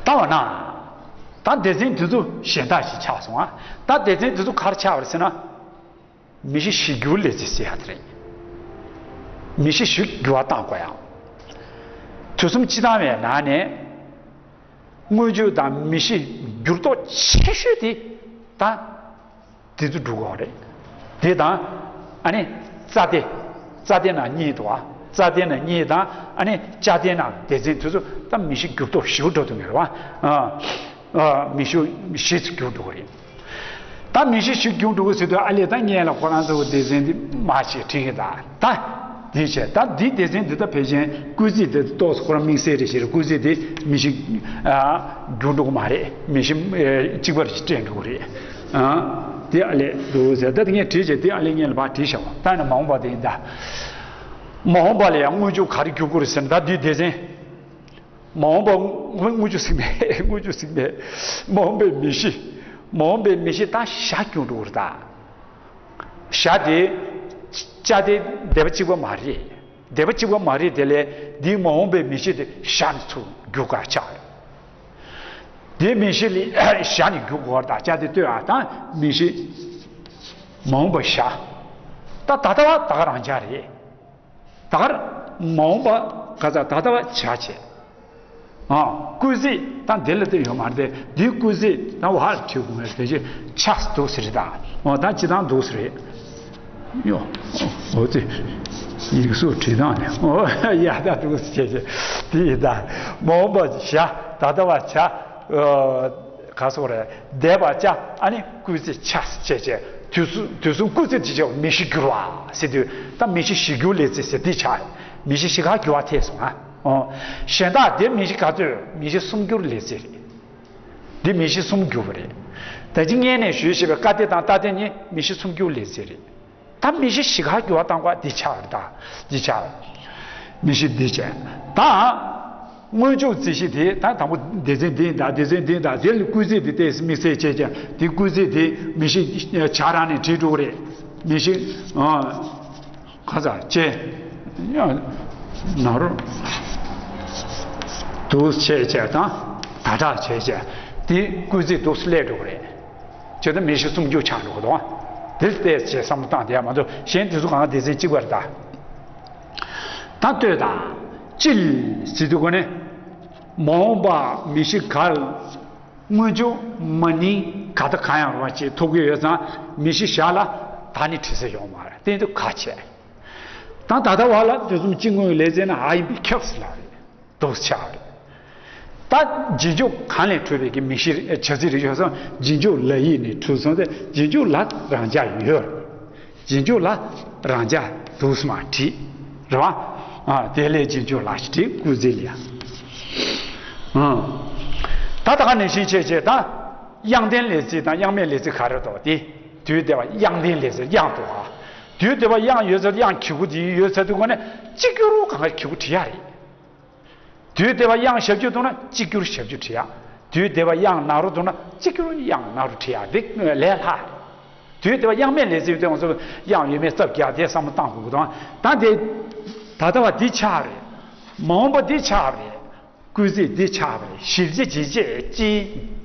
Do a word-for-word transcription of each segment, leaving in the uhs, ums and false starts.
བལྟ་བ་ན། ད་སྡེ་ཚན་དེ་ཚོ་གཞན་དག་ཞིག་ཆགས་སོང་ཨ། ད་སྡེ་ཚན་དེ་ཚོ་ག་རེ་ཆགས་པ་རེད་ཟེར་ན། མིང་གཞི་གཞིར་གྱུར་ལས་ཚིག་ཟེར་ཡ་དེ་རེད། མིང་གཞི་གཞིར་གྱུར་བ་བཏང་དགོས་ཡ། དུས་གསུམ་སྤྱི་བཏང་བའི་ནང་ནས། མངོན་བརྗོད་དང་མིང་གཞི་འགྱུར་ལྡོག་ཆེ་ཤོས་དེ། ད། དེ་ཚོ་འགྲོ་གི་རེད། དེ་དང་། ཨ་ནི། རྩ་སྡེ། རྩ་སྡེ་ནང་གཉིས་འདུག་ཨ། རྩ་སྡེ་ནང་གཉིས་དང་། ཨ་ནི། བཅའ་སྡེ་ནང་སྡེ་ཚན་དེ་ཚོ་ད་མིང་གཞི་འགྱུར་ལྡོག་ཞེ་པོ་འགྲོ་འདུག་ངེས་རེད་བ། ཨ། ཨ། མིང་གཞི་གཞིར་འགྱུར་འགྲོ་གི་རེད། ད་མིང་གཞི་གཞིར་འགྱུར་འགྲོ་གི་ཟེར་དུས་ཨ་ལས་ད་ངས་ལ་ཁོ་རང་ཚོ་སྡེ་ཚན་འདི་མ་ཞིག་ཁྲིད་ཀྱི་ད། ད། འདི་བྱས་ད་འདི་སྡེ་ཚན་འདི་ད་ཕལ་ཆེར་སྐུལ་ཚིག་དེ་ཏོག་ཙམ་ཁོ་རང་དམིགས་བསལ་རེད་ཞེས་སྐུལ་ཚིག་དེ་མིང་གཞི། ཨ། འགྱུར་འགྲོ་གི་མ་རེད། མིང་གཞི། ཨ། གཅིག་པ་རེ་ཞིག་སྤྲད་འགྲོ་གི་རེད། ཨ། དེ་ཨ་ལས་འདུག་ཟེར་ད་དེ་ངས་བྲིས་བྱས་དེ་ཨ་ལས་ངས་ལ་ཕར་བྲིས་བཞག་པ་ད་ནི་མ་འོངས་པ་དེ་ཡིན་ད། མ་འོངས་པ་ལ་ཡང་སྔོན་འཇུག་ག་རེ་འགྱུར་དགོས་རེད་ཟེར་ན་ད་འདི་སྡེ་ཚན། མ་འོངས་པ་སྔོན་སྔོན་འཇུག་ཟིན་མེད། སྔོན་འཇུག་ཟིན་མེད། མ་འོངས་པའི་མིང་གཞི། མ་འོངས་པའི་མིང་གཞི་ད་ཞ་འགྱུར་འགྲོ་གི་རེད་ད། ཞ་དེ། བཅའ་སྡེ་སྡེ་པ་གཅིག་པ་མ་རེད། སྡེ་པ་གཅིག་པ་མ་རེད་དེ་ལས་འདིའི་མ་འོངས་པའི་མིང་གཞི་དེ་ཞ་ནས་ཚུར་འགྱུར་ག་ཆགས་རེད། དེའི་མིང་གཞི་ལས་ཞ་ནས་འགྱུར་དགོས་པ་རེད་ད་བཅའ་སྡེ་ལྟོས་ཨ་ད་མིང་གཞི། མ་འོངས་པ་ཞ། ད་ད་ལྟ་བ་ད་ག་རང་ཆ་རེད། ད་གར་མ་འོངས་པ་ག་ས་ད་ལྟ་བ་བྱ་བྱེད། ཨ། སྐུལ་ཚིག་དང་དེ་ལ་དེ་ཡོད་མ་རེད་དེ་འདིའི་སྐུལ་ཚིག་དང་བ་ཧར་བྲིས་དགོས་མེད་དེ་ཅི་ཆགས་འདུག་ཟེར་ད། འོ་ད་ཅི་དང་འདུག་ཟེར། ཡོ། འོ་དེ། ཡིག་གཟུགས་བྲིས་སྟངས་ནི་འོ་ཡ་ད་འདུག་ཟེར་བྱས་བྱས་དེ་ཡིན་ད། མ་འོངས་པ་བྱ་ད་ལྟ་བ་བྱ། ག་སོགས་རེད། འདས་པ་བཅའ་ཨ་ནི་སྐུལ་ཚིག་ཆ་བྱས་བྱས་དུས་གསུམ་དུས་གསུམ་སྐུལ་ཚིག་དེ་བྱས་མིང་གཞི་འགྱུར་བ་ཟེར་དུས་ད་མིང་གཞི་གཞིར་གྱུར་ལས་ཚིག་ཟེར་འདི་ཆགས། མིང་གཞི་གཞི་ག་འགྱུར་བ་ཐེབས་སོང་ཨ། ཨོ། གཞན་དག་དེ་མིང་གཞི་ག་ཚོད་མིང་གཞི་སུམ་འགྱུར་ལས་ཚིག་རེད། འདི་མིང་གཞི་སུམ་འགྱུར་བ་རེད། ད་ཅི་སྔས་ནས་ཞུས་བཞིན་པའི་ཀ་སྡེ་དང་ཏ་སྡེ་གཉིས་མིང་གཞི་སུམ་འགྱུར་ལས་ཚིག་རེད། ད་མིང་གཞི་གཞི་ག་འགྱུར་བ་བཏང་བ་འདི་ཆགས་རེད་ད། འདི་ཆགས། མིང་གཞི་འདི་བྱས། ད། སྔོན་འཇུག་རྩིས་གཞི་དེ་ད་དང་པོ་སྡེ་ཚན་འདི་ཡིན་ད་སྡེ་ཚན་འདི་ཡིན་ད་དེ་ལ་སྐུལ་ཚིག་དེ་ཏོག་ཙམ་དམིགས་བསལ་བྱས་ཀྱང་དེ་སྐུལ་ཚིག་དེ་མིང་གཞི་བྱ་རང་ནས་བྲིས་འགྲོ་གི་རེད། མིང་གཞི། ཨ། ག་ས་ཅེ། ན་རོ། འདུག་བྱས་བྱས་དང་ད་དྲག་བྱས་བྱས་དེ་སྐུལ་ཚིག་འདུག་སླེབས་འགྲོ་གི་རེད། བྱས་ཙང་མིང་གཞི་སུམ་འགྱུར་ཆགས་འགྲོ་གི་འདུག་དེ་ལྟས་བྱས་བསམ་བློ་བཏང་བསྡད་ཡ་མ་གཏོགས་གཞན་དེ་ཚོ་གང་ག་སྡེ་ཚན་གཅིག་པ་རེད་ད། ད་ལྟོས་དང་། ཅི་ལ་ཟེར་དུས་གོ་ནས། མ་འོངས་པ་མིང་གཞི་ག་ལ། སྔོན་འཇུག་མ་ནིང་ག་ད་གང་ཡང་རུང་བ་ཅིག་ཐོབ་ཀྱི་ཡོད་ཙང་མིང་གཞི་བཞག་ལ་ད་ནི་བྲིས་ས་ཡོང་མ་རེད་དེ་དུས་ག་བྱས། ད་ད་ལྟ་བ་ལ་དུས་གསུམ་སྤྱི་དངོས་ཀྱི་ལས་ཚན་ནི་ཨ་ཡིན་པའི་ཁྱབ་སྲིད་ལ་རེད། འདུག་ཆགས་རེད། ད་རྗེས་འཇུག་གང་ལས་འཕྲོས་པའི་གི་མིང་གཞི་བྱ་ཚིག་རིགས་ཡོད་ཙང་རྗེས་འཇུག་ལ་ཡིག་ནས་འཕྲོས་སོང་སྟེ་རྗེས་འཇུག་ལ་རང་འཇགས་ཡོད། རྗེས་འཇུག་ལ་རང་འཇགས་འདུག་སེ་མར་བྲིས། རེད་བ། ཨ། དེ་ལས་རྗེས་འཇུག་ལ་ཞིག་བྲིས་སྐུལ་ཚིག་ལ་ཡ། ཨང་། ད་ད་ག་ནང་བཞིན་བྱས་བྱས་ད། དབྱངས་ལྡན་ལས་ཚིག་དང་དབྱངས་མེད་ལས་ཚིག་ག་རེ་འདུག་དེ། དུས་འདས་པ་དབྱངས་ལྡན་ལས་ཚིག་དབྱངས་འདུག་ག་དུས་འདས་པ་དབྱངས་ཡོད་ཚད་དབྱངས་གི་གུ་དེ་ཡོད་ཚད་དུས་ག་ནས་གཅིག་གྱུར་གང་ག་གི་གུ་བྲིས་ཡ་རེད། དུས་འདས་པ་དབྱངས་ཞབས་ཀྱུ་འདུག་ན་གཅིག་གྱུར་ཞབས་ཀྱུ་བྲིས་ཡ། དུས་འདས་པ་དབྱངས་ན་རོ་འདུག་ན་གཅིག་གྱུར་དབྱངས་ན་རོ་བྲིས་ཡ་འདི་ལས་སླ། དུས་འདས་པ་དབྱངས་མེད་ལས་ཚིག་དེ་ང་ཚོ་དབྱངས་ཡོད་མེད་ཚབ་རྒྱག་དེ་བསམ་བློ་བཏང་དགོས་ཀྱི་འདུག་ད་དེ། ད་ལྟ་བ་འདི་ཆགས་རེད། མ་འོངས་པ་འདི་ཆགས་རེད། སྐུལ་ཚིག་འདི་ཆགས་རེད། ཞིལ་གྱིས་ཅི་བྱེད་ཅི་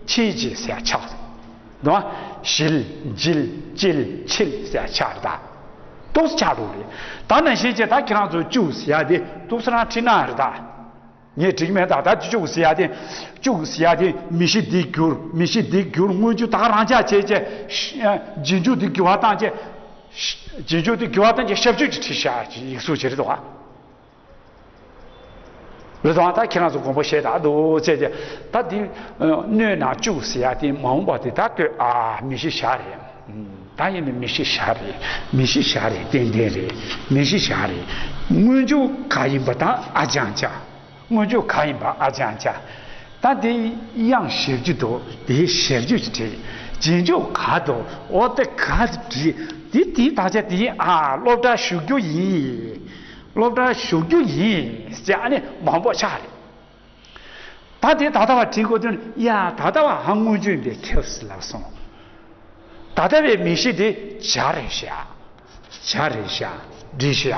ཕྱིས་ཀྱི་ཟེར་ཆགས་རེད། འདུག་བ། ཞིལ། འཇིལ། ཅིལ། ཕྱིལ་ཟེར་ཆགས་རེད་ད། ཏོག་ཙམ་ཆགས་འགྲོ་གི་རེད། ད་ནང་བཞིན་བྱས་ད་ཁྱེད་རང་ཚོ་བཅུག་ཟེར་ཡ་དེ་ཏོག་ཙམ་རང་ཁྲིད་ན་རེད་ད། ངས་འགྲིག་མེད་ད་ད་བཅུག་ཟེར་ཡ་དེ། བཅུག་ཟེར་ཡ་དེ་མིང་གཞི་འདི་བསྒྱུར་མིང་གཞི་འདི་བསྒྱུར་སྔོན་འཇུག་ད་ག་རང་འཇགས་བྱས་བྱས། རྗེས་འཇུག་འདི་འགྱུར་བ་བཏང་བྱས། རྗེས་འཇུག་འདི་འགྱུར་བ་བཏང་བྱས་ཞབས་ཀྱུ་ཅིག་བྲིས་བཞག་ཅིག་ཡིག་གཟུགས་བྱེད་རེད་འདུག་ག་རེད་དང་ད་ཁྱེད་རང་ཚོ་དགོངས་པ་བཞེས་ད་འདུག་ཟེར་ཏེ་ད་འདི་སྣོད་ནང་བཅུག་ཟེར་ཡ་དེ་མ་འོངས་པ་དེ་ད་ལྟོས་ཨ་མིང་གཞི་བཞག་རེད། ད་ཡིན་ནི་མིང་གཞི་བཞག་རེད། མིང་གཞི་བཞག་རེད་ཏན་ཏན་རེད། མིང་གཞི་བཞག་རེད། སྔོན་འཇུག་ག་ཡིན་པ་དང་ཨ་ཅང་ཅ། སྔོན་འཇུག་ག་ཡིན་པ་ཨ་ཅང་ཅ། ད་དེ་དབྱངས་ཞབས་ཀྱུ་འདུག་དེའི་ཞབས་ཀྱུ་བྲིས། རྗེས་འཇུག་ག་འདུག་འོ་དེ་ག་བྲིས། དེ་དེའི་དག་ཆ་དེ་ཡིན་ཨ་སློབ་གྲྭ་ཞུགས་རྒྱུ་ཡིན། སློབ་གྲྭར་ཞུགས་རྒྱུ་ཡིན་ཟེར་ཨ་ནི་མང་པོ་ཆགས་རེད། ད་དེ་ད་ལྟ་བ་བྲིས་དགོས་དོན་ཡ་ད་ལྟ་བ་ཧ་སྔོན་བརྗོད་འདི་ཁྱབ་སྲིད་ལབ་སོང་། ད་ལྟ་བའི་མིང་གཞི་དེ་བྱ་རེད་ཤག་བྱ་རེད་ཤག་བྲིས་ཤག་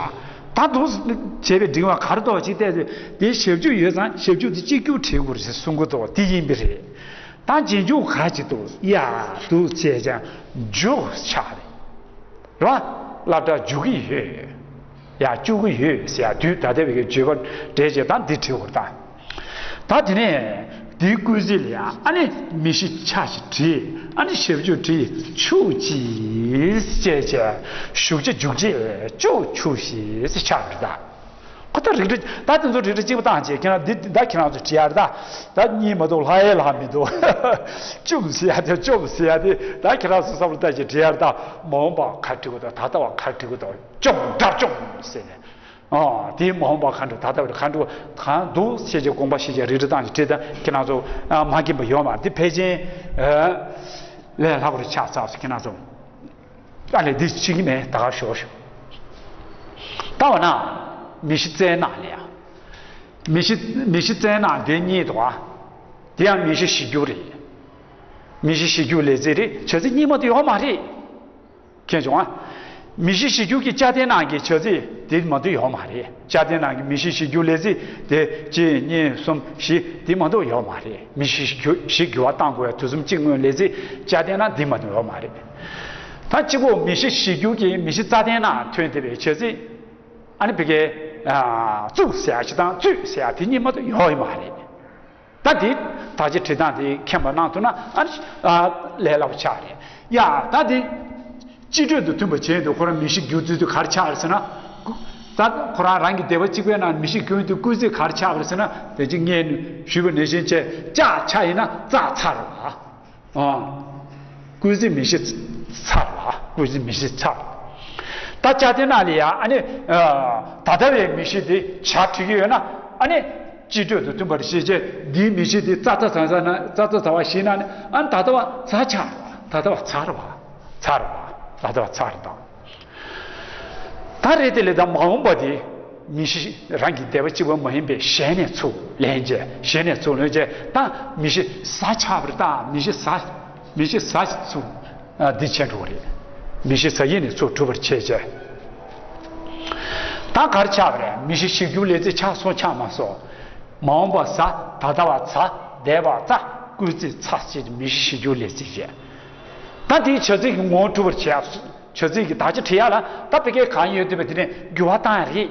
ད་འདུག་བྱས་པའི་འབྲིང་བ་ག་རེ་འདུག་ཅིག་བལྟས་ཏེ། དེ་ཞབས་ཀྱུ་ཡོད་ཙང་ཞབས་ཀྱུ་དེ་གཅིག་གྱུར་བྲིས་དགོས་རེད་གསུང་གི་འདུག་དེ་ཡིན་པ་རེད། ད་རྗེས་འཇུག་ག་ཅིག་འདུག་ཡ་འདུག་བྱས་ཀྱང་འཇུག་ཆགས་རེད། རེད་བ། སློབ་གྲྭ་འཇུག་གི་ཡོད། ཡ་བཅུག་གི་ཡོད་ཟེར་ཡ་དུས་ད་ལྟ་བའི་བརྗོད་པ་འགྲེལ་བྱེད་དང་འདི་བྲིས་དགོས་ད། ད་དེ་ནས་དེའི་སྐུལ་ཚིག་ལ་ཡང་ཨ་ནི་མི་ཤི་ཆ་ཞིག་བྲིས། ཨ་ནི་ཞབས་ཀྱུ་བྲིས་ཆུག་ཅིག་ཅེས་བྱས་ཞུགས་ཆ་འཇུག་ཅེས་ཅོག་ཆུག་ཞིག་ཆགས་རེད་ད། ཁོ་ད་རིགས་འདྲ་ད་དེ་ཚོ་རིགས་འདྲ་གཅིག་པ་བཏང་བྱས་ཁྱེད་རང་འདི་ད་ཁྱེད་རང་ཚོ་བྲིས་ཡ་རེད་ད། ད་གཉིས་མ་གཏོགས་ལྷག་ཡས་ལྷག་མི་འདུག་བཅུམ་ཟེར་ཡ་དེ་བཅོམ་ཟེར་ཡ་དེ་ད་ཁྱེད་རང་ཚོ་བསམ་བློ་བཏང་བྱས་བྲིས་ཡ་རེད་ད། མ་འོངས་པ་ག་བྲིས་དགོས་ད། ད་ལྟ་བ་ག་བྲིས་དགོས་ད། བཅོམ་དགྲ་བཅོམ་ཟེར་ནས། ཨོ། དེའི་མ་འོངས་པ་གང་འགྲོ་ད་ལྟ་བར་གང་འགྲོ་གང་འདུག་ཞེས་ཀྱི་དགོངས་པ་ཞེས་ཀྱི་རིགས་འདྲ་བཏང་ཞིག་བྲིས་ད་ཁྱེད་རང་ཚོ་མ་མཁྱེན་པ་ཡོད་མ་རེད། འདི་ཕལ་ཆེར་ལས་སླ་པོ་རེད་ཆགས་ཚར་སོང་ཁྱེད་རང་ཚོ། ཨ་ལས་འདི་ཕྱི་གི་མེད་ད་ག་ཞོག་ཞོག་ད་འོ་ན་མི་ཤི་བཙས་ནག་ལས་ཡ། མི་ཤི་མི་ཤི་བཙས་ནག་འདི་གཉིས་འདུག་ཨ། འདི་ཡང་མི་ཤི་ཤི་རྒྱུ་རེད། མི་ཤི་ཤི་རྒྱུ་ལས་ཚིག་རེད། བྱ་ཚིག་གཉིས་མ་གཏོགས་ཡོད་མ་རེད། མཁྱེན་བྱུང་ཨ། མི་ཤི་ཤི་རྒྱུ་གི་ཅ་དེ་ནང་གི་བྱ་ཚིག་དེ་མ་གཏོགས་ཡོད་མ་རེད། ཅ་དེ་ནང་གི་མི་ཤི་ཤི་རྒྱུ་ལས་ཚིག་དེ་གཅིག་གཉིས་གསུམ་བཞི་དེ་མ་གཏོགས་ཡོད་མ་རེད། མི་ཤི་ཤི་རྒྱུ་ཞིག་འགྱུར་བ་བཏང་དགོས་ཡ་དུས་གསུམ་གཅིག་སྔོན་ལས་ཚིག་ཅ་དེ་ནང་འདི་མ་གཏོགས་ཡོད་མ་རེད། ད་གཅིག་པོ་མི་ཤི་ཤི་རྒྱུ་གི་མི་ཤི་རྩ་དེ་ནང་ཐོན་བསྡད་པའི་བྱ་ཚིག་ཨ་ནི་བི་ཀའི་བཙུགས་ཟེར་ཡ་ཞིག་དང་བཙུད་ཟེར་ཡ་དེ་གཉིས་མ་གཏོགས་ཡོད་ཡོད་མ་རེད། ད་དེ་དག་ཆ་བྲིས་སྟངས་དེ་མཁྱེན་པ་གནང་ཐུབ་ན་ཨ་ནི་ལས་སླ་པོ་ཆགས་རེད་ཡ། ད་དེ་སྤྱི་སྤྱོད་དུ་མཐུན་པ་བྱས་འདུག་ཁོ་རང་མི་ཤི་རྒྱུ་བཙུད་དུས་ག་རེ་ཆགས་རེད་ཟེར་ན། ད་ཁོ་རང་རང་གི་སྡེ་པ་གཅིག་པའི་ནང་མི་ཤི་རྒྱུ་དུས་སྐུལ་ཚིག་ག་རེ་ཆགས་པ་རེད་ཟེར་ན། དེ་ཅིག་ངས་ཞུས་པ་ནང་བཞིན་བྱས་ལྕགས་ཆ་ཡིན་ན་ཙག་ཚ་རེད་བ། ཨ། སྐུལ་ཚིག་མི་ཤི་ཚར་བ། སྐུལ་ཚིག་མི་ཤི་ཚར། ད་ཅ་དེ་ནང་ལ་ཡ་ཨ་ནི། ད་ལྟ་བའི་མི་ཤི་དེ་བྱ་བྲིས་ཀྱི་ཡོད་ན་ཨ་ནི། སྤྱི་སྤྱོད་དུ་མཐུན་པར་ཤེས་བྱས་འདིའི་མི་ཤི་དེ་ཙག་ཙག་ཚ་ཚ་ན་ཙག་ཙག་ཚ་བ་ཤེས་ན་ནི་ཨ་ནི་ད་ལྟ་བ་ཚ་ཆགས་རེད་བ། ད་ལྟ་བ་ཚར་བ། ཚར་བ། ད་ལྟ་བ་ཚར་དང་། ད་རེད་དེ་ལས་ད་མ་འོངས་པ་དེ་མི་ཤི་རང་གི་སྡེ་པ་གཅིག་པ་མ་ཡིན་པའི་གཞན་ནས་ཚུར་ལེན་བྱས་གཞན་ནས་ཚུར་ལེན་བྱས་ད་མི་ཤི་ཟ་ཆགས་པར་ད་མི་ཤི་ཟ་མི་ཤི་ཟ་ཚུར་འདི་བྱས་འགྲོ་གི་རེད། མི་ཤི་ཟ་ཡིན་ནས་ཚུར་གྲུབ་པར་བྱས་བྱས། ད་གར་ཆགས་པ་རེད། མི་ཤི་ཤི་རྒྱུ་ལས་ཚིག་ཆགས་སོང་ཆགས་མ་སོང་། མ་འོངས་པ་ཟ། ད་ལྟ་བ་ཚ། འདས་པ་ཙ། སྐུལ་ཚིག་ཚ་ཞེས་མི་ཤི་ཤི་རྒྱུ་ལས་ཚིག་བྱས། ད་དེའི་བྱ་ཚིག་གི་ངོ་བོ་གྲུབ་པར་བྱེད་ཡ། བྱ་ཚིག་གི་དག་ཆ་བྲིས་ཡ་ལ་ད་ཕ་གིའི་གང་ཡོད་དེ་བས་དེ་ནས་འགྱུར་བ་བཏང་ཡ་རེད།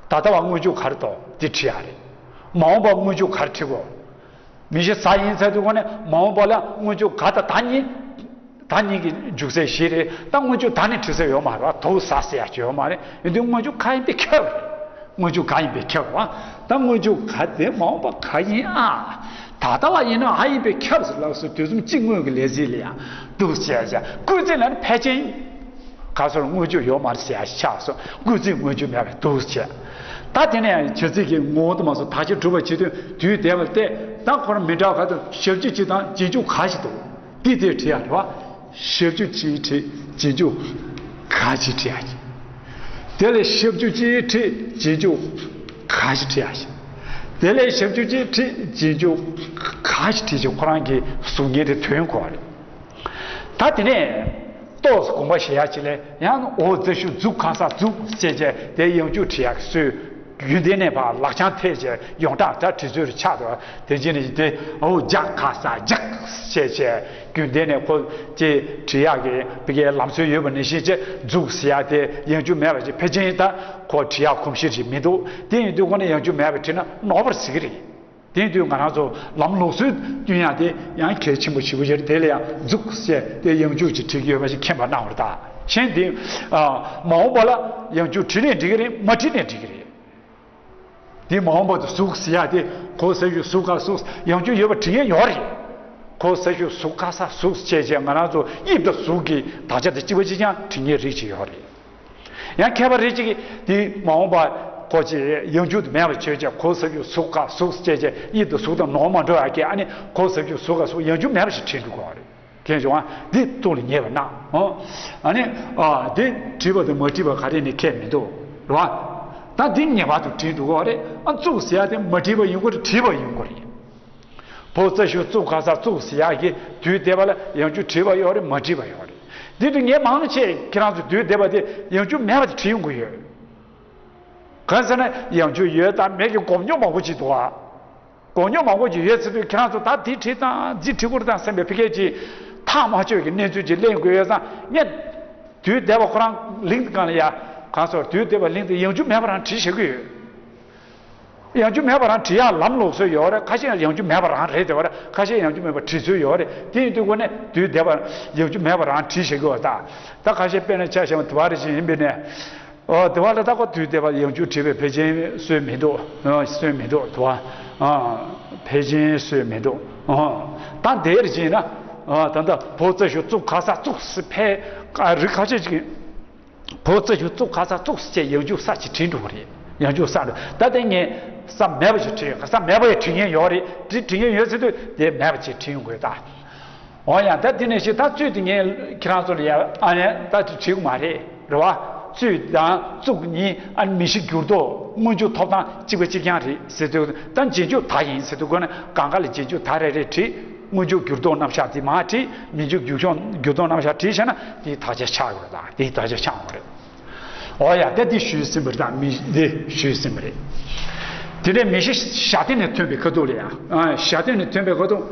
ད་ལྟ་བ་སྔོན་འཇུག་ག་རེ་འདུག་དེ་བྲིས་ཡ་རེད། མ་འོངས་པ་སྔོན་འཇུག་ག་རེ་བྲིས་དགོས། མི་ཤི་ཟ་ཡིན་ཚར་དུས་གོང་ནས་མ་འོངས་པ་ལ་སྔོན་འཇུག་ག་དང་ད་གཉིས། ད་གཉིས་ཀྱི་འཇུག་ཚད་བཞི་རེད། ད་སྔོན་འཇུག་ད་ནི་བྲིས་ས་ཡོད་མ་རེད་བ། དུག་ཟ་ཟེར་ཡ་ཅིག་ཡོད་མ་རེད། ཡིན་དུས་སྔོན་འཇུག་ག་ཡིན་པས་ཁྱབ་རེད། སྔོན་འཇུག་ག་ཡིན་པས་ཁྱབ་བ། ད་སྔོན་འཇུག་ག་དེ་མ་འོངས་པ་ག་ཡིན་ཨ། ད་ལྟ་བ་ཡིན་ན་ཨ་ཡིན་པས་ཁྱབ་ཟེར་ལབ་སོང་དུས་གསུམ་གཅིག་སྔོན་གྱི་ལས་ཚིག་ལ་ཡང་དུག་ཟེར་ཡ་ཅིག་སྐུལ་ཚིག་ལ་ནི་ཕལ་ཆེར། ག་སོར་སྔོན་འཇུག་ཡོད་མ་རེད་ཟེར་ཡ་ཆགས་སོང་། སྐུལ་ཚིག་སྔོན་འཇུག་མེད་པའི་དུག་བྱས། ད་དེ་ནས་བྱ་ཚིག་གི་ངོ་བོ་དུ་མ་སོང་དག་ཆ་གྲུབ་པ་བྱེད་དུས་དུས་འདས་པ་སྟེ་ད་ཁོ་རང་མི་འདྲ་བ་ག་དུ་ཞབས་ཀྱུ་གཅིག་དང་རྗེས་འཇུག་ག་ཞིག་འདུག་འདི་དེ་བྲིས་ཡ་རེད་བ། ཞབས་ཀྱུ་གཅིག་བྲིས་རྗེས་འཇུག་ག་ཞིག་བྲིས་ཡ་ཅིག་དེ་ལས་ཞབས་ཀྱུ་གཅིག་བྲིས་རྗེས་འཇུག་ག་ཞིག་བྲིས་ཡ་ཅིག་དེ་ལས་ཞབས་ཀྱུ་གཅིག་བྲིས་རྗེས་འཇུག་ག་ཞིག་བྲིས་ཅིག་ཁོ་རང་གི་གཟུགས་བརྙན་དེ་ཐོན་དགོས་པ་རེད། ད་དེ་ནས་ཏོག་ཙམ་དགོངས་པ་བཞེས་ཡག་ཅིག་ལས་ཡང་ཨོ་རྩ་ཤུ་རྫུ་ག་ས་རྫུགས་ཟེར་བྱས་དེ་ཡང་འཇུག་བྲིས་ཡག་སྲོལ་རྒྱུན་ལྡན་ནས་ཕར་ལག་བཅངས་ཐེབས་བྱས་ཡོངས་གྲགས་ད་བྲིས་ཚུལ་ཆགས་འདུག་དེ་རྗེས་ནས་དེ་ཨོ་ཇ་ག་ས་ཇག་ཟེར་བྱས་རྒྱུན་ལྡན་ནས་ཁོ་ཅེས་བྲིས་ཡག་གི་བི་གའི་ལམ་སྲོལ་ཡོད་པ་ནང་བཞིན་བྱས་རྫུགས་ཟེར་ཡག་དེ་ཡང་འཇུག་མེད་པ་ཅིག་ཕལ་ཆེར་ད་ཁོ་བྲིས་ཡག་གོམས་གཤིས་ཅིག་མི་འདུག་དེ་ཡིན་དུས་ཁོ་ནས་ཡང་འཇུག་མེད་པ་བྲིས་ན་ནོར་བར་ཟེར་གི་རེད། དེ་དུས་ང་རང་ཚོ་ལམ་ལུགས་སྲོལ་བསྟུན་ཡག་དེ་ཡང་གལ་ཆེན་པོ་ཞེ་པོ་ཅིག་རེད། དེ་ལ་ཡང་རྫུགས་ཟེར་དེ་ཡང་འཇུག་ཅིག་བྲིས་ཀྱི་ཡོད་པ་ཞིག་མཁྱེན་པ་གནང་བར་གདའ། གཞན་དེ་མ་འོངས་པ་ལ་ཡང་འཇུག་བྲིས་ནས་འགྲིག་གི་རེད། མ་བྲིས་ནས་འགྲིག་གི་རེད། དེ་མ་འོངས་པ་དུ་ཟུག་ཟེར་ཡག་དེ་གོ་ས་ཞུ་ཟུག་ག་ཟུག་ཡང་འཇུག་ཡོད་པ་བྲིས་མཁན་ཡོད་རེད། གོ་ས་ཞུ་ཟུག་ག་ས་ཟུག་བྱས་བྱས་ང་རང་ཚོ་དབྱིབས་དང་གཟུགས་ཀྱི་དག་ཆ་དེ་གཅིག་པ་གཅིག་རྐྱང་བྲིས་མཁན་རིགས་ཅིག་ཡོད་རེད། ཡང་མཁས་པ་རེ་གཅིག་གིས་དེ་མ་འོངས་པ་ཁོ་ཅིག་ཡང་འཇུག་ཏུ་མེད་པ་བྱོས་བྱས་གོ་ས་རྒྱུ་གཟུགས་ཀ་གཟུགས་བཅས་བྱས་དབྱིབས་དང་གཟུགས་དང་ནོར་མ་འགྲོ་ཡག་གི་ཨ་ནི་གོ་ས་རྒྱུ་གཟུགས་ཀ་གཟུགས་ཡང་འཇུག་མེད་པ་ཞིག་བྲིས་འདུག་གོ་རེད། དེ་བྱུང་བ་འདི་ཐུགས་ལ་ངེས་པ་གནང་ཨོ། ཨ་ནི་ཨ་དེ་བྲིས་པ་དང་མ་བྲིས་པ་ག་རེ་ནི་ཁྱད་མི་འདུག་རེད་བ། ད་འདི་ངེས་པར་དུ་བྲིས་འདུག་གོ་རེད། ཨ་བཙུགས་ཟེར་ཡག་དེ་མ་བྲིས་པ་ཡིན་དགོས་རེད། བྲིས་པ་ཡིན་དགོས་རེད། བོ་རྩ་ཞུ་བཙུགས་ག་ས་བཙུགས་ཟེར་ཡག་གི་དུས་འདས་པ་ལ་ཡང་འཇུག་བྲིས་པ་ཡོད་རེད། མ་བྲིས་པ་ཡོད་རེད། འདི་དུས་ངས་མང་ཆེ་ཁྱེད་རང་ཚོ་དུས་འདས་པ་དེ་ཡང་འཇུག་མེད་པ་དེ་བྲིས་ཡོང་གི་ཡོད། གང་ཟེར་ན་ཡང་འཇུག་ཡོད་དང་མེད་ཀྱི་སྒོམ་ཉོག་མང་པོ་ཅིག་འདུག་ཨ། སྒོམ་ཉོག་མང་པོ་ཅིག་ཡོད་ཚེ་དུས་ཁྱེད་རང་ཚོ་ད་འདི་བྲིས་དང་འདི་བྲིས་དགོས་རེད་དང་བསམ་པའི་ཕི་སྐད་ཅིག་ཐག་མ་ཆོད་ཀྱི་གནས་ཚུལ་ཅིག་གླེང་དགོས་ཡོད་ཙང་ངས་དུས་འདས་པ་ཁོ་རང་གླིང་དུ་གང་ལ་ཡ་གང་སོར་དུས་འདས་པ་གླིང་དུ་ཡང་འཇུག་མེད་པ་རང་བྲིས་བཞག་གི་ཡོད། ཡང་འཇུག་མེད་པ་རང་བྲིས་ཡག་ལམ་ལུགས་སྲོལ་ཡོད་རེད། ཁ་ཤས་ཡང་འཇུག་མེད་པ་རང་རེད་དེ་བ་རེད། ཁ་ཤས་ཡང་འཇུག་མེད་པ་བྲིས་ཚུལ་ཡོད་རེད། དེ་ཡིན་དུས་ཁོ་ནས་དུས་འདས་པ་ཡང་འཇུག་མེད་པ་རང་བྲིས་བཞག་གི་ཡོད་ད། ད་ཁ་ཤས་དཔེར་ན་ཆ་བཞག་པ་དུ་བ་རེ་བཞིན་ཡིན་པས་ནས། ཨོ་དུ་བ་ལ་ད་ཁོ་དུས་འདས་པ་ཡང་འཇུག་བྲིས་པའི་ཕལ་ཆེར་སྲོལ་མི་འདུག་ཨ་སྲོལ་མི་འདུག་དུ་བ། ཨ་ཕལ་ཆེར་སྲོལ་མི་འདུག་ཨ་ད་དེར་བཞིན་ན། ཨ་ད་ལྟ་བོད་རྩ་ཞུ་བཙུགས་ག་ས་བཙུགས་སུ་ཕལ་ཨ་རི་ཁ་ཤས་ཅིག་བོད་རྩ་ཞུ་བཙུགས་ག་ས་བཙུགས་སུ་བྱས་ཡང་འཇུག་ས་ཅིག་བྲིས་འགྲོ་གི་རེད། ཡང་འཇུག་ས་རེད། ད་ལྟ་ངས་ས་མེད་པ་ཞིག་བྲིས་ཡོད། ས་མེད་པ་ཡང་བྲིས་མཁན་ཡོད་རེད། བྲིས་བྲིས་མཁན་ཡོད་ཟེར་དུས་དེ་མེད་པ་ཅིག་བྲིས་ཡོང་དགོས་ད། འོ་ཡང་ད་དེ་ནས་ཤི་ད་ཚུལ་དེ་ངས་ཁྱེད་རང་ཚོ་ལ་ཡ་ཨ་ནས་ད་དེ་བྲིས་གི་མ་རེད། རེད་བ། ཚུལ་དང་བཙུགས་གཉིས་ཨ་ནི་མི་ཤི་འགྱུར་ལྡོག་སྔོན་འཇུག་ཐོབ་ཐང་གཅིག་པ་གཅིག་རྐྱང་རེད་ཟེར་དུས་ད་རྗེས་འཇུག་ད་ཡིན་ཟེར་དུས་ཁོ་ན་གང་ག་ལ་རྗེས་འཇུག་ད་རེ་རེ་བྲིས། སྔོན་འཇུག་འགྱུར་ལྡོག་རྣམ་གཞག་དེ་མར་བྲིས། མི་འཇུག་འགྱུར་ལྡོག་འགྱུར་ལྡོག་རྣམ་གཞག་བྲིས་བྱས་ན་དེའི་དག་ཆ་ཆགས་ཡོད་རེད། དེའི་དག་ཆ་ཆགས་ཡོད་རེད། འོ་ཡ་ད་འདི་ཞུས་ཟིན་པ་རེད། ད་མི་འདི་ཞུས་ཟིན་པ་རེད། དེ་ནས་མི་ཤི་ཞག་སྟེང་ནས་ཐོན་པའི་ཁ་ཐུག་ལ་ཡ། ཨ་ཞག་སྟེང་ནས་ཐོན་པའི་ཁ་ཐུག་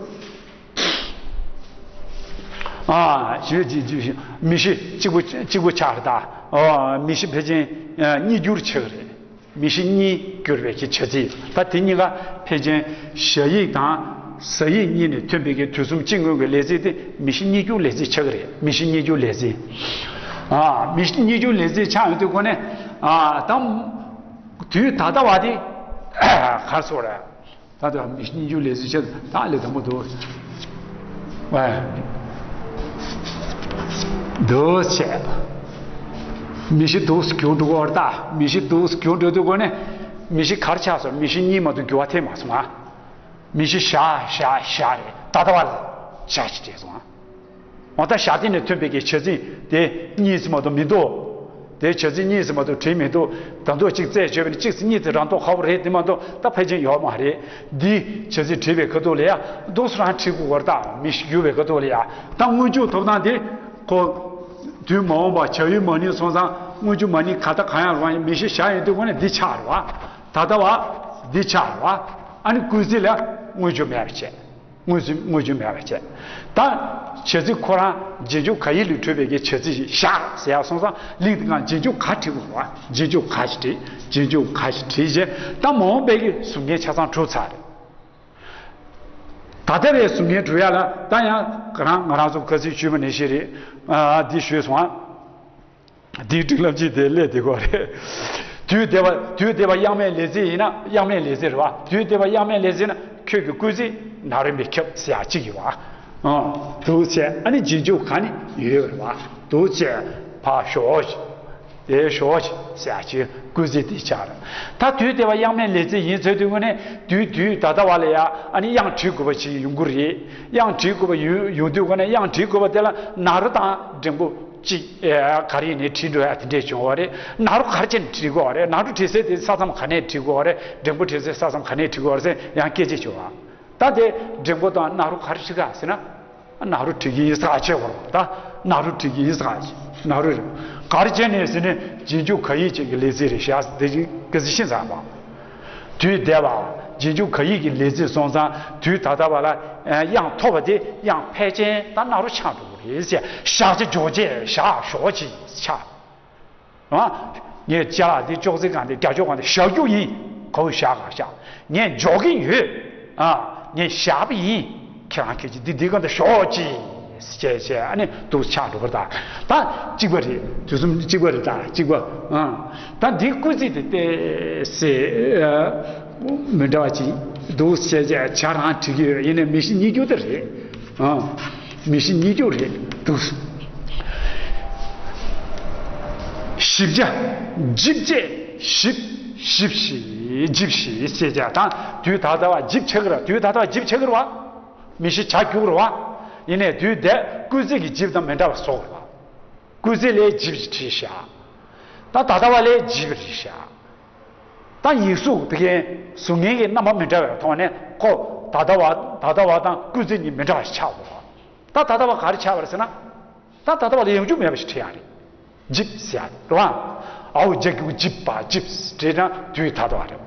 ཨ་ཞེས་ཅི་ཅི་མི་ཤི་གཅིག་པུ་གཅིག་པུ་ཆགས་རེད་ད། ཨོ་མི་ཤི་ཕལ་ཆེར་ཨ་གཉིས་འགྱུར་ཆགས་རེད། མི་ཤི་གཉིས་འགྱུར་བའི་གི་བྱ་ཚིག་ད་དེ་གཉིས་ཀ་ཕལ་ཆེར་ཞ་ཡིག་དང་ཟ་ཡིག་གཉིས་ནས་ཐོན་པའི་གི་དུས་གསུམ་སྤྱི་དངོས་ཀྱི་ལས་ཚིག་དེ་མི་ཤི་གཉིས་འགྱུར་ལས་ཚིག་ཆགས་ཀྱི་རེད། མི་ཤི་གཉིས་འགྱུར་ལས་ཚིག་ཨ་མི་ཤི་གཉིས་འགྱུར་ལས་ཚིག་ཆགས་ཡོང་དུས་ཁོ་ནས་ཨ་དང་དུས་ད་ལྟ་བ་དེ་གར་སོང་རེད། ད་ལྟ་མི་ཤི་གཉིས་འགྱུར་ལས་ཚིག་ཆགས་ད་ལས་དང་པོ་འདུག་བས། འདུག་བྱས། མི་ཤི་འདུག་སྐྱོན་འགྲོ་གི་ད། མི་ཤི་འདུག་སྐྱོན་འགྲོ་དུས་སྒོ་ནས་མི་ཤི་གར་ཆགས་སོང་། མི་ཤི་གཉིས་མ་གཏོགས་འགྱུར་བ་ཐེབས་མ་སོང་ང་། མི་ཤི་ཞག་ཞག་ཞག་རེད། ད་ལྟ་བ་ལ་ཞག་ཅིག་བྲིས་སོང་ང་། འོ་ད་ཞག་སྟེང་ནས་ཐོན་པའི་གི་བྱ་ཚིག་དེ་གཉིས་སུ་མ་གཏོགས་མི་འདུག་དེ་བྱ་ཚིག་གཉིས་སུ་མ་གཏོགས་བྲིས་མི་འདུག་ད་དུང་གཅིག་རྩད་གཅོད་པ་ནི་གཅིག་སུ་གཉིས་སུ་རང་མདོག་ཁ་པོ་རེད། དེ་མ་གཏོགས་ད་ཕལ་ཆེར་ཡོད་མ་རེད། འདི་བྱ་ཚིག་བྲིས་པའི་ཁ་ཐུག་ལ་ཡ་འདུག་སུ་རང་བྲིས་དགོས་པར་ད་མི་ཤི་འགྱུར་བའི་ཁ་ཐུག་ལ་ཡ་ད་སྔོན་འཇུག་ཐོབ་ཐང་དེ་ཁོ་དུས་མ་འོངས་པ་བྱ་ཡུལ་མ་ནིང་སོང་ཙང་སྔོན་འཇུག་མ་ནིང་ག་ད་གང་ཡང་རུང་ཡང་མི་ཤི་ཞག་ཡིན་དུས་ཁོ་ནས་འདི་ཆགས་རེད་བ། ད་ལྟ་བ་འདི་ཆགས་རེད་བ། ཨ་ནི་སྐུལ་ཚིག་ལ་སྔོན་འཇུག་མེད་པ་བྱས། དངོས་སུ་དངོས་རྒྱུ་མེད་པ་བྱས། ད་བྱ་ཚིག་ཁོ་རང་རྗེས་འཇུག་ག་ཡིག་ལས་འཕྲོས་པའི་གི་བྱ་ཚིག་ཞག་ཟེར་ཡག་སོང་ཙང་གླིང་དེ་གང་རྗེས་འཇུག་ག་བྲིས་དགོས་པ། རྗེས་འཇུག་ག་ཞིག་བྲིས། རྗེས་འཇུག་ག་ཞིག་བྲིས་རྗེས་ད་མ་འོངས་པའི་གི་གཟུགས་བརྙན་ཆ་ཚང་གྲུབ་ཚར་རེད། ད་ལྟ་བའི་གཟུགས་བརྙན་གྲུབ་ཡག་ལ་ད་ཡང་ང་རང་ང་རང་ཚོ་ཁ་སང་ཞུས་པ་ནང་བཞིན་རེད། ཨ་འདི་ཞུས་སོང་ཨ། འདིའི་སྒྲིག་ལམ་གཅིག་དེ་སླེབས་བསྡད་ཀྱི་ཡོད་རེད། དུས་འདས་པ་དུས་འདས་པ་དབྱངས་མེད་ལས་ཚིག་ཡིན་ན། དབྱངས་མེད་ལས་ཚིག་རེད་བ། དུས་འདས་པ་དབྱངས་མེད་ལས་ཚིག་ན་ཁྱོད་ཀྱི་སྐུལ་ཚིག་ན་རོ་མི་ཁྱབ་ཟེར་ཡག་གཅིག་ཡོད་བ། ཨང་། འདུག་བྱས་ཨ་ནི་རྗེས་འཇུག་ག་ནི་ཡོད་རེད་བ། འདུག་བྱས་ཕར་ཞོག་ཅིག་དེ་ཞོག་ཅིག་ཟེར་ཡག་གཅིག་སྐུལ་ཚིག་དེ་ཆགས་རེད། ད་དུས་འདས་པ་དབྱངས་མེད་ལས་ཚིག་ཡིན་ཚོད་དུས་ངོ་ནས་དུས་དུས་ད་ལྟ་བ་ལ་ཡ་ཨ་ནི་དབྱངས་བྲི་དགོས་པ་ཞིག་ཡོང་གི་རེད། དབྱངས་བྲི་དགོས་པ་ཡོང་ཡོང་དུས་ངོ་ནས་དབྱངས་བྲི་དགོས་པ་དེ་ལ་ན་རོ་དང་འགྲེང་བུ། གཅིག་ཨེ་ག་རེ་ཡིན་ནའི་བྲིས་འགྲོ་ཡ་དེ་འདྲས་བྱུང་བ་རེད། ན་རོ་ག་རེ་བྱས་ནས་བྲིས་དགོས་བ་རེད། ན་རོ་བྲིས་སའི་དེ་ས་མཚམས་ག་ནས་བྲིས་དགོས་བ་རེད། འགྲེང་བུ་བྲིས་སའི་ས་མཚམས་ག་ནས་བྲིས་དགོས་བ་རེད་ཟེར་ཡང་སྐད་ཆ་བྱུང་བ། ད་དེ་འགྲེང་བུ་དང་ན་རོ་ག་རེ་བྲིས་ག་ཟེར་ན། ན་རོ་བྲིས་ཀྱི་ཡིན་ས་ག་བྱེད་དགོས་རེད། ད་ན་རོ་བྲིས་ཀྱི་ཡིན་ས་ག་ན་རོ་རེད། ག་རེ་བྱས་ནས་ཟེར་ནས་རྗེས་འཇུག་ག་ཡིག་ཅིག་གི་ལས་ཚིག་རེད་ཤག་དེ་ཅིག་ག་ཚོད་ཤེས་ཚར་བ། དུས་འདས་པ། རྗེས་འཇུག་ག་ཡིག་གི་ལས་ཚིག་སོང་ཙང་དུས་ད་ལྟ་བ་ལ་དབྱངས་ཐོབ་པ་དེ་དབྱངས་ཕལ་ཆེར་ད་ན་རོ་ཆགས་འགྲོ་གི་རེད་ཟེར། ཞག་ཅིག་འཇོག་བྱས་ཞག་ཞོག་ཅིག་ཆགས། ཨ། ངས་ལྕགས་འདི་ཅོག་ཙེ་སྒང་དེ་རྒྱ་ཅོག་སྒང་དེ་བཞག་རྒྱུ་ཡིན། ག་བོ་བཞག་ག་བཞག་ངས་འཇོག་གི་ཡོད། ཨ། ངས་བཞག་པ་ཡིན། ཁྱེད་རང་ཁྱེད་ཀྱིས་འདི་འདི་སྒང་དེ་ཞོག་ཅིག་བྱས་བྱས་ཨ་ནི་འདུག་ཆགས་འགྲོ་བར་ད། ད་གཅིག་པ་རེད། དུས་གསུམ་གཅིག་པ་རེད། ད་གཅིག་པ། ཨ། ད་འདི་སྐུལ་ཚིག་དེ་ཏོག་ཙམ་མི་འདྲ་བ་ཅིག་འདུག་བྱས་བྱས་བྱ་རང་བྲིས་ཀྱི་ཡོད། ཡིན་ནའི་མི་ཤི་གཉིས་འགྱུར་དེ་རེད། ཨ། མི་ཤི་གཉིས་འགྱུར་རེད་འདུག་ཞིབ་བྱ། འཇིབ་བྱས་ཞིབ། ཞིབ་ཞིབ་འཇིབ་ཞིབ་བྱས་བྱས་དང་དུས་ད་ལྟ་བ་འཇིབ་ཆགས་ཀྱི་རེད། དུས་ད་ལྟ་བ་འཇིབ་ཆགས་ཀྱི་རེད་བ། མི་ཤི་བྱ་རྒྱུག་རེད་བ། ཡིན་ནའི་དུས་འདས་སྐུལ་ཚིག་གི་འཇིབ་དང་མི་འདྲ་བ་བཟོ་དགོས་རེད་བ། སྐུལ་ཚིག་ལས་འཇིབ་བྲིས་བཞག་ད་ད་ལྟ་བ་ལས་འཇིབ་བྲིས་བཞག་ད་ཡིག་གཟུགས་དེ་གའི་གཟུགས་བརྙན་གྱི་རྣམ་པ་མི་འདྲ་བའི་ཐོག་ནས་ཁོ་ད་ལྟ་བ་ད་ལྟ་བ་དང་སྐུལ་ཚིག་གཉིས་མི་འདྲ་བ་ཞིག་ཆགས་དགོས་རེད་བ། ད་ད་ལྟ་བ་ག་རེ་ཆགས་པ་རེད་ཟེར་ན། ད་ད་ལྟ་བ་ལ་ཡང་འཇུག་མེད་པ་ཞིག་བྲིས་ཡག་རེད། འཇིབ་ཟེར་ཡག་རེད་བ། འ་འོག་ཇ་གི་གུ་འཇིབ་པ་འཇིབས་བྲིས་ན་དུས་ད་ལྟ་བ་རེད།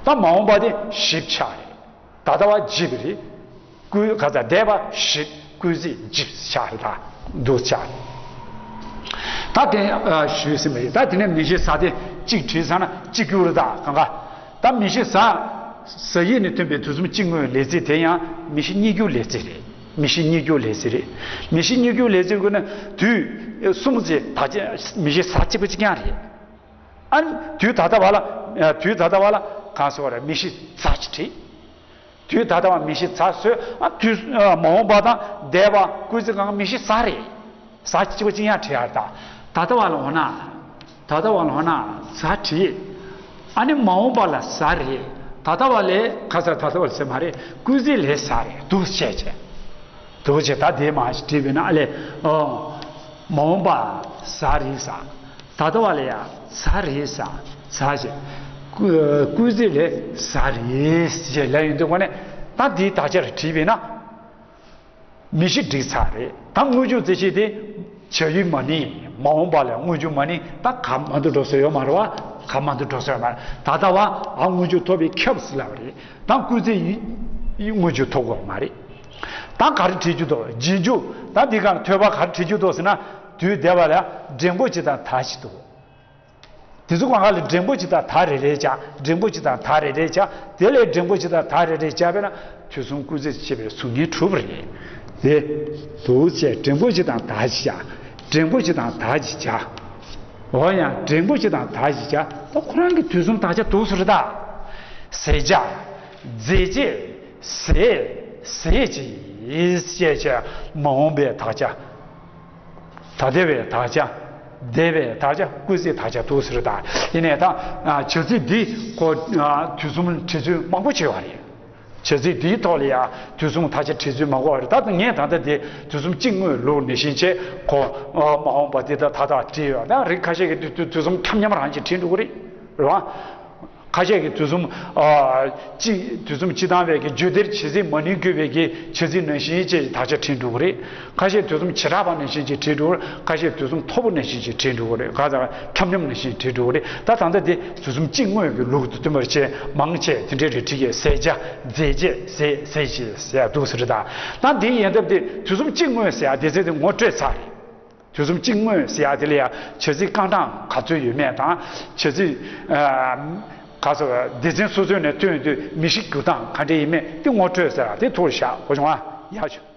ད་མ་འོངས་པ་དེ་ཞིབ་ཆགས་རེད། ད་ལྟ་བ་འཇིབ་རེད། སྐུལ་ག་ཚ་འདས་པ་ཞིབ། སྐུལ་ཚིག་འཇིབས་ཆགས་རེད། ད་འདུག་ཆགས་རེད། ད་དེ་ཞུས་ཟིན་པ་རེད། ད་དེ་ནས་མི་ཤི་ཟ་དེ་གཅིག་བྲིས་ཚར་ན་གཅིག་སྐྱུར་རེད། ད་གང་ག་ད་མི་ཤི་ཟ། ཟ་ཡིག་ནས་ཐོན་པའི་དུས་གསུམ་གཅིག་དངོས་ལས་ཚིག་དེ་ཡང་མི་ཤི་གཉིས་འགྱུར་ལས་ཚིག་རེད། མི་ཤི་གཉིས་འགྱུར་ལས་ཚིག་རེད། མི་ཤི་གཉིས་འགྱུར་ལས་ཚིག་ཀུན་ནི་དུས་གསུམ་ཚེ་ད་ཅི་མི་ཤི་ཟ་གཅིག་པ་གཅིག་རྐྱང་རེད། ཨ་ནི་དུས་ད་ལྟ་བ་ལ་དུས་ད་ལྟ་བ་ལ་གང་ཟེར་བ་རེད། མི་ཤི་ཟ་ཅིག་བྲིས། དུས་ད་ལྟ་བ་མི་ཤི་ཟ་ཟོས། ཨ་དུས་མ་འོངས་པ་དང་འདས་པ་སྐུལ་ཚིག་གང་མི་ཤི་ཟ་རེད། ཟ་གཅིག་པ་གཅིག་ཡང་བྲིས་ཡ་རེད། ད་ད་ལྟ་བ་ལ་འོ་ན། ད་ལྟ་བ་ལ་འོ་ན་ཟ་བྲིས། ཨ་ནི་མ་འོངས་པ་ལ་ཟ་རེད། ད་ལྟ་བ་ལས་ཁ་སར་ད་ལྟ་བ་ལ་ཟེར་མ་རེད། སྐུལ་ཚིག་ལས་ཟ་རེད། འདུག་བྱས་བྱས། འདུག་བྱས་ད་དེ་མ་ཞིག་བྲིས་པས་ན་ཨ་ལས། ཨོ། མ་འོངས་པ་ཟ་རེད་ཟ། ད་ལྟ་བ་ལ་ཡ་ཟ་རེད་ཟ། ཟ་བྱས། སྐུལ་ཚིག་ལས་ཟ་རེད་ཟེར་ལབ་ཡོང་དུས་གོ་ནས་ད་འདིའི་དག་ཆ་རེ་བྲིས་པས་ན། མི་ཤི་འགྲིག་ཚར་རེད། ད་དངོས་འབྱུང་རྩེ་གཅིག་དེ་བྱ་ཡུལ་མ་ནིང་མ་འོངས་པ་ལ་དངོས་འབྱུང་མ་ནིང་ད་ག་མ་འདུག་འགྲོ་ས་ཡོད་མ་རེད་བ། ག་མ་འདུག་འགྲོ་ས་ཡོད་མ་རེད། ད་ལྟ་བ་ཨ་དངོས་འབྱུང་ཐོབ་པའི་ཁྱབ་ཟེར་ལབ་པ་རེད། ད་སྐུལ་ཚིག་ཡིན་དངོས་འབྱུང་ཐོབ་དགོས་མ་རེད། ད་ག་རེ་བྲིས་རྒྱུ་འདུག་རྗེས་འཇུག་ད་འདི་ག་ཐོས་པ་ག་རེ་བྲིས་རྒྱུ་འདུག་ཟེར་ན། དུས་འདས་པ་ལ་འབྲིང་པོ་གཅིག་དང་ད་གཅིག་འདུག་དེ་ཚོ་གང་ག་ལ་འབྲིང་པོ་གཅིག་དང་ད་རེ་རེ་བྱ། འབྲིང་པོ་གཅིག་དང་ད་རེ་རེ་བྱ། དེ་ལས་འབྲིང་པོ་གཅིག་དང་ད་རེ་རེ་བྱ་བས་ན་དུས་གསུམ་སྐུལ་ཚིག་ཅེས་པའི་གཟུགས་བརྙན་གྲུབ་པ་རེད། དེ་འདུག་བྱས་འབྲིང་པོ་གཅིག་དང་ད་གཅིག་བྱ། འབྲིང་པོ་གཅིག་དང་ད་གཅིག་བྱ། འོ་ཡང་འབྲིང་པོ་གཅིག་དང་ད་གཅིག་བྱ། ད་ཁོ་རང་གི་དུས་གསུམ་དག་ཆ་འདུག་ཟེར་ད། ཟས་བྱ། རྫས་བྱེད། ཟས། ཟས་བྱེད། ཞེས་བྱ་མ་འོངས་པའི་དག་ཆ། ད་ལྟ་བའི་དག་ཆ། འདས་པའི་དག་ཆ། སྐུལ་ཚིག་དག་ཆ་འདུག་ཟེར་ད། ཡིན་ནའི་ད་བྱ་ཚིག་འདི་ཁོ་དུས་གསུམ་བྲིས་ཚུལ་མང་པོ་བྱས་པ་རེད། བྱ་ཚིག་འདིའི་ཐོག་ལ་ཡང་དུས་གསུམ་དག་ཆ་བྲིས་ཚུལ་མང་པོ་རེད། ད་ངས་ད་ལྟ་འདི་དུས་གསུམ་གཅིག་དངོས་ལུགས་ནང་བཞིན་བྱས་ཁོ་མ་འོངས་པ་འདི་ད་ད་ད་བྲིས་ཡོད། ད་རིགས་ཁ་ཤས་ཀྱིས་དུས་དུས་གསུམ་ཁྱབ་མཉམ་རང་བཞིན་བྲིས་འགྲོ་གི་རེད། རེད་བ། ཁ་ཤས་ཀྱིས་དུས་གསུམ་གཅིག་དུས་གསུམ་སྤྱི་དང་བའི་གི་རྒྱུད་སྡེར་བྱེད་ཚིག་མ་ནིང་བཀོད་པའི་གི་བྱེད་ཚིག་ནང་བཞིན་བྱས་དག་ཆ་བྲིས་འགྲོ་གི་རེད། ཁ་ཤས་དུས་གསུམ་བྱེ་བྲག་པ་ནང་བཞིན་བྱས་བྲིས་འགྲོ་གི་རེད། ཁ་ཤས་དུས་གསུམ་མཐོ་པོ་ནང་བཞིན་བྱས་བྲིས་འགྲོ་གི་རེད། ག་ཚ་ཁྱབ་མཉམ་ནང་བཞིན་བྲིས་འགྲོ་གི་རེད། ད་ད་ལྟ་དེ་དུས་གསུམ་གཅིག་དངོས་ཀྱི་ལུགས་དང་མཐུན་པར་བྱས་མང་ཆེ་དེ་འདྲའི་རིགས་བྲིས་ཀྱི་ཟས་བྱ། རྫས་བྱེད། ཟས། ཟས་བྱེད་ཟེར་ཡ་འདུག་ཟེར་ད། ད་འདི་ཡན་འདབ་དེ་དུས་གསུམ་གཅིག་དངོས་ཟེར་ཡ་དེ་ཚེ་དེ་ངོ་སྤྲོད་ཚར་རེད། དུས་གསུམ་གཅིག་དངོས་ཟེར་ཡ་དེ་ལ་ཡང་བྱ་ཚིག་རྐང་གྲངས་ག་ཚོད་ཡོད་མེད་དང་། བྱ་ཚིག་ག་ཚོད་སྡེ་ཚན་སོ་སོའི་ནས་ཐོན་དུས་མི་ཤི་འགྱུར་སྟངས་ག་འདྲ་ཡིན་མེད་དེ་ངོ་སྤྲོད་ཟེར་ཡ་དེ་ཐུགས་ལ་བཞག་གོ་བྱུང་ཨ། ཡག་བྱུང་།